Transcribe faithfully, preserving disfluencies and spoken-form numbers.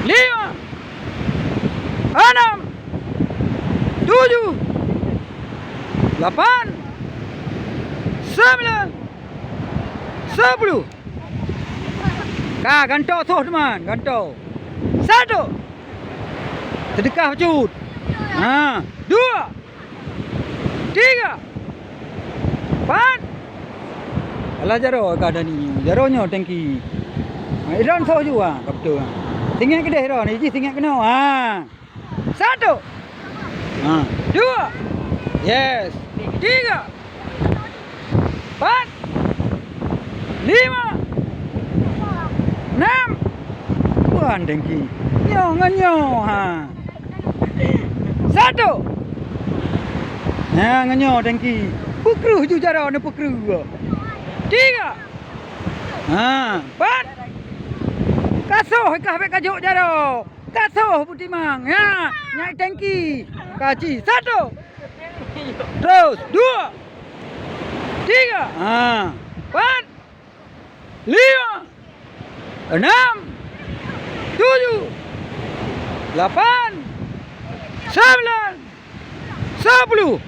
Lima, enam, tujuh, lapan, sembilan, sepuluh. Ka, gantoe soh teuma, gantoe. Satu. Seudeukah bacut. Ha, dua. Tiga. Empat. Alah, jaroe ka dani. Jaroe nyoe tangki. Ha, idon soh ju, ha, ka beutôi, ha. Singoh keudeh droe ni, jih singoh keunoe. Ha. Satu. Ha. Dua. Yes. Tiga. Empat. Lima. Enam. Tuan tangki. Nyoe ngon nyoe, ha. Satu. Ha, ngon nyoe tangki. Peukreuh ju jaroe, neupeukreuh. Tiga. Ha, empat. Ka soh, ka bèk ka jok jaroe. Ka soh butimang. Ha, nyak tangki. Ka ci. Satu. Terus. Dua. Tiga. Ha. Empat. Lima. Enam. Tujuh. Lapan. Sembilan. Sepuluh.